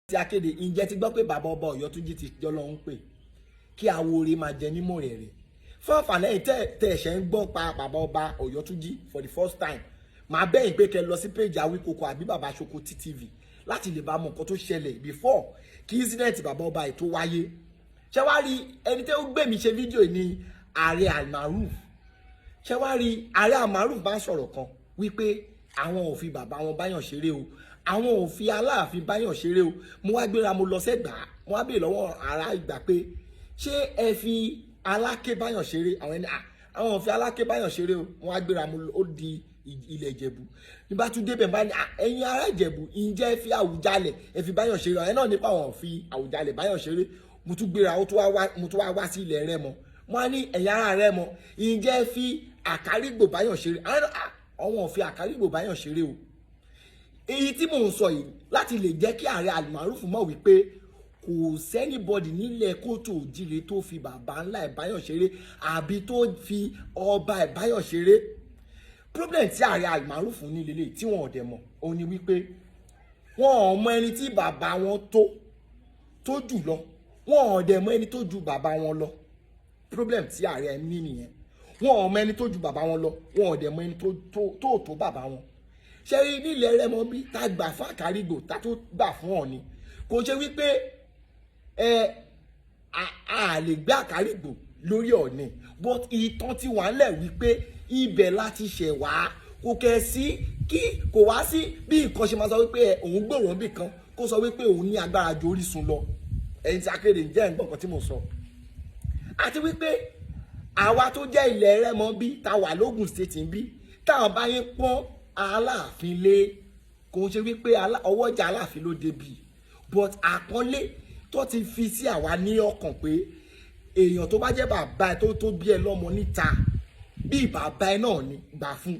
Tí akéde, ǹjẹ́ ti gbọ́ pé bàbá ọba Ọ̀yọ́túnjí ti jọ́ lọ́hún pé kí awore máa jẹ nímọ̀ rẹ̀ rẹ̀ fún àǹfààní ẹ̀yin tẹ́ ẹ̀ṣẹ̀ ń gbọ́ pa bàbá ọba Ọ̀yọ́túnjí for the first time? Màá bẹ́yìn pé kẹ́ lọ sí page Awíkoko àbí Bàbá Sokoti TV láti lè bá mọ nǹkan tó ṣẹlẹ̀ before kí incident bàbá ọba yìí tó wáyé. Ṣé wàá rí ẹni tẹ́ ó gbé mi ṣe fídíò yìí ní Ààrẹ Almaroof. Ṣé wàá rí Ààrẹ Almaroof bá ń sọ̀rọ̀ kan wípé àwọn ò fi bàbá wọn báyàn ṣeré o, àwọn ò fi Aláàfin báyàn ṣeré o. Mo wá gbéra, mo lọ sẹ́gbàá, mo wá béèrè lọ́wọ́ ará ìgbà pé ṣé ẹ fi Aláké báyàn ṣeré? Àwọn ẹni àwọn ò fi Aláké báyàn ṣeré o. Mo wá gbéra, mo ó di ilẹ̀ Ìjẹ̀bú. Ní bá tún débẹ̀, bá ní ẹ̀yin ará Ìjẹ̀bú, ǹjẹ́ ẹ fi Àwùjalẹ̀, ẹ fi báyàn ṣeré? Àwọn náà nípa àwọn ò fi Àwùjalẹ̀ báyàn ṣeré. Mo tún gbéra, mo tún wá wá sí ilẹ̀ Rẹ́mọ. Mo á ní ẹ̀yin ará Rẹ́mọ, ǹjẹ́ ẹ fi Àkárìgbò báyàn ṣeré? Àwọn ò fi Àkárìgbò báyàn ṣeré o. Èyí tí mò ń sọ yìí láti lè jẹ́ kí Ààrẹ Almaroof mọ̀ wípé kò sí anybody nílẹ̀ kóòtù òjìrè tó fi bàbá ńlá ẹ̀ báyàn ṣeré àbí tó fi ọba ẹ̀ báyàn ṣeré. Problem tí Ààrẹ Almaroof ní lélẹ̀ tí wọn ò dẹ̀ mọ̀ òun ni wípé wọn ò mọ ẹni tí bàbá wọn tó jù lọ, wọn ò dẹ̀ mọ ẹni tó ju bàbá wọn lọ. Problem tí ààrẹ ní nìyẹn. Wọn ò mọ ẹni tó ju bàbá wọn lọ, wọn ò dẹ̀ mọ ẹni tó bàbá wọn. Ṣe rí nílẹ̀ Rẹ́mọ bí tá gbà fún Àkárìgbò, tá tó gbà fún Ọ̀ọ̀ni, kò ṣe wípé ẹ a lè gbé Àkárìgbò lórí Ọ̀ọ̀ni, but ìtàn ti wà ńlẹ̀ wípé ibẹ̀ láti ṣẹ̀ wá. Kò kẹ̀ sí kí kò wá sí bí nǹkan ṣe máa sọ wípé òun gbòòrò níbì kan, kó sọ wípé òun ní agbára ju orísun lọ. Ẹ̀yin tí akéde, ǹjẹ́ ẹ̀ ń gbọ́ nǹkan tí mo sọ? Àti wípé àwa tó jẹ́ ilẹ̀ Rẹ́mọ bí ta wà lógùn State ń bí táwọn bá yín pọ́n Aláàfin lé, kò ń ṣe wípé ọwọ́jà Aláàfin ló débi, but àpọ́nlé tó ti fi sí àwa ní ọkàn pé èèyàn tó bá jẹ́ bàbá ẹ tó bí ẹ lọ́mọ níta, bí bàbá ẹ náà ni, gbà fún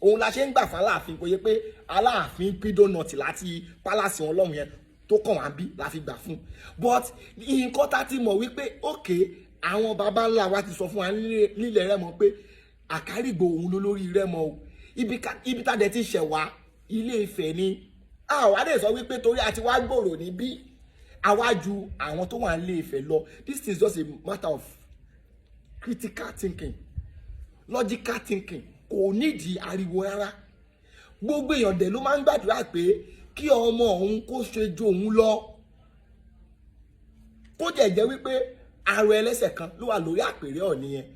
òun la ṣe ń gbà fún Aláàfin. Kò yẹ pé Aláàfin pín donut láti palace wọn lọ́hùn yẹn tó kàn wá bí la fi gbà fún, but nǹkan tá ti mọ̀ wípé òkè àwọn baba ńlá wa ti sọ fún wa nílẹ̀ Rẹ́mọ pé Àkárìgbò òun ló lórí Rẹ́mọ o. Ibi tá dẹ̀ ti ṣẹ̀ wá, Ilé Ifẹ̀ ni. Àwa dẹ̀ sọ wípé torí a ti wá gbòòrò níbí, àwa ju àwọn tó wà nílé Ifẹ̀ lọ. This is just a matter of critical thinking, logical thinking. Kò nídìí ariwo rárá. Gbogbo èèyàn dẹ̀ ló máa ń gbàdúrà pé kí ọmọ òun kó ṣe ju òun lọ, kó jẹ́ jẹ́ wípé arọ ẹlẹ́sẹ̀ kan ló wà lórí àpèrè Ọ̀ọ̀ni yẹn.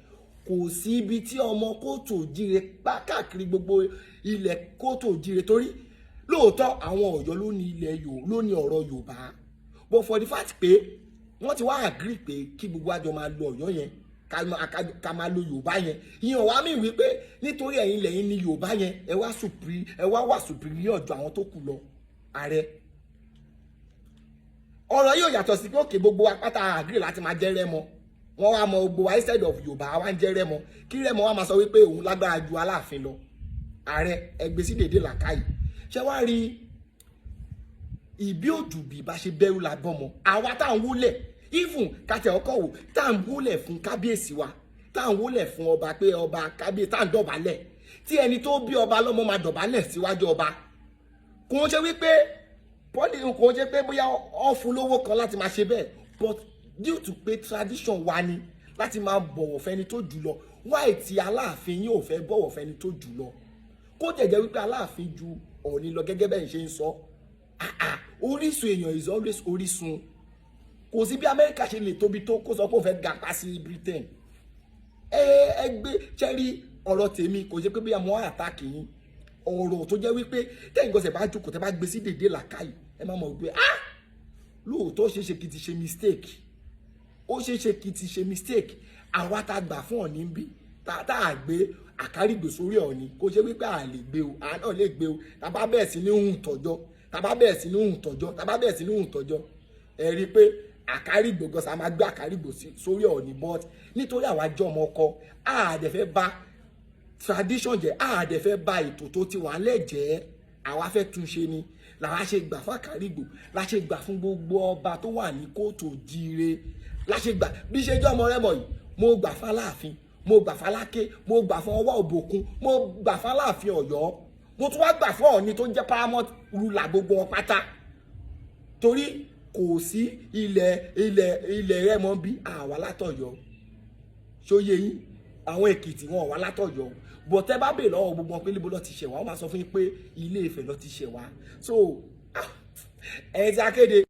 Kò sí ibi tí ọmọ kóòtù òjíire pa káàkiri gbogbo ilẹ̀ kóòtù òjíire, torí lóòótọ́ àwọn Ọ̀yọ́ ló ní ilẹ̀ Yorùbá, ló ní ọ̀rọ̀ Yorùbá, but for the fact pé wọ́n ti wá agree pé kí gbogbo àjọ máa lo Ọ̀yọ́ yẹn, ká máa lo Yorùbá yẹn, ìyẹn wá mí wípé nítorí ẹ̀yin lẹ́yìn ní Yorùbá yẹn, ẹ wá wà superior ju àwọn tó kù lọ. Ààrẹ, ọ̀rọ̀ yóò yàtọ̀ sí pé òkè gbogbo apáta agree láti máa jẹ́ Rẹ́mọ. Wọ́n wá mọ gbogbo wa instead of Yorùbá wá ń jẹ́ Rẹ́mọ, kí Rẹ́mọ wá máa sọ wípé òun lágbára ju Aláàfin lọ. Ààrẹ, ẹgbẹ́ sí dèdè làkàyè. Ṣé wàá rí ìbí òdùbí bá ṣe bẹ̀rù la bọ́mọ àwa tá à ń wúlẹ̀, even kàtẹ́ ọkọ̀ wò tá à ń wúlẹ̀ fún kábíyèsí wa, tá à ń wúlẹ̀ fún ọba pé ọba kábíyèsí, tá à ń dọ̀bálẹ̀, tí ẹni tó bí ọba lọ́mọ máa dọ̀bálẹ̀ síwájú ọba, kò ń ṣe wípé pọ́lì, kò ń ṣe pé bóyá ó fún lówó kan láti máa ṣe bẹ́ẹ̀, but due to pé tradition wa ni láti máa bọ̀wọ̀ fẹ́ni tó jù lọ. Why tí Aláàfin yín ò fẹ́ bọ̀wọ̀ fẹ́ni tó jù lọ, kó jẹ̀jẹ̀ wípé Aláàfin ju Ọ̀ọ̀ni lọ gẹ́gẹ́ bẹ́ẹ̀ ṣe ń sọ? Ah ah, orísun èèyàn is always orísun. Kò sí bí Amẹ́ríkà ṣe lè tóbi tó kó sọ pé òun fẹ́ gapá sí Britain. Ẹ ẹ gbé ṣẹ́rí ọ̀rọ̀ tèmi, kò ṣe pé bí mo attack yín. Ọ̀rọ̀ tó jẹ́ wípé tẹ́yìn gọ́sẹ̀ bá jókòó, tẹ́ bá gbé sí dèdè làkàyè, ẹ má mọ̀ wípé ah, lóòótọ́ ṣe é ṣe kí ti ṣe mistake, ó ṣe é ṣe kí ti ṣe mistake. Àwa tá a gbà fún Ọ̀ọ̀ni ń bí, tá a gbé Àkárìgbò sórí Ọ̀ọ̀ni, kò ṣe wípé à lè gbé o, à náà lè gbé o. Tá bá bẹ̀rẹ̀ sí ní hùn tọ́jọ́, tá bá bẹ̀rẹ̀ sí ní hùn tọ́jọ́, tá bá bẹ̀rẹ̀ sí ní hùn tọ́jọ́, ẹ rí i pé Àkárìgbò gọ́sà máa gbé Àkárìgbò sórí Ọ̀ọ̀ni, but nítorí àwa jẹ́ ọmọ ọkọ, a dẹ̀ fẹ́ bà tradition jẹ́, a dẹ̀ fẹ́ bà ètò tó ti wà ńlẹ̀ jẹ́, àwa fẹ́ tún ṣe ni làwa ṣe gbà fún Àkárìgbò, la ṣe gbà fún gbogbo ọba tó wà ní kóòtù òjíire, la ṣe gbà. Bí ṣe jẹ́ ọmọ Rẹ́mọ yìí, mo gbà fún Aláàfin, mo gbà fún Aláké, mo gbà fún Ọwá Òbòkun, mo gbà fún Aláàfin Ọ̀yọ́, mo tún wá gbà fún Ọ̀ọ̀ni tó ń jẹ́ paramount ruler gbogbo wọn pátá. Torí kò sí ilẹ̀ ilẹ̀ ilẹ̀ Rẹ́mọ bí àwa látọ̀yọ́. Ṣóyè yín? Àwọn Èkìtì wọn wá látọ̀yọ́ bọ̀. Tẹ́ bá bèèrè lọ́wọ́ gbogbo wọn pé níbo ló ti ṣẹ̀ wá, wọ́n máa sọ fún yín pé Ilé Ifẹ̀ ló ti ṣẹ̀ wá. So ẹ̀yin tí a kéde.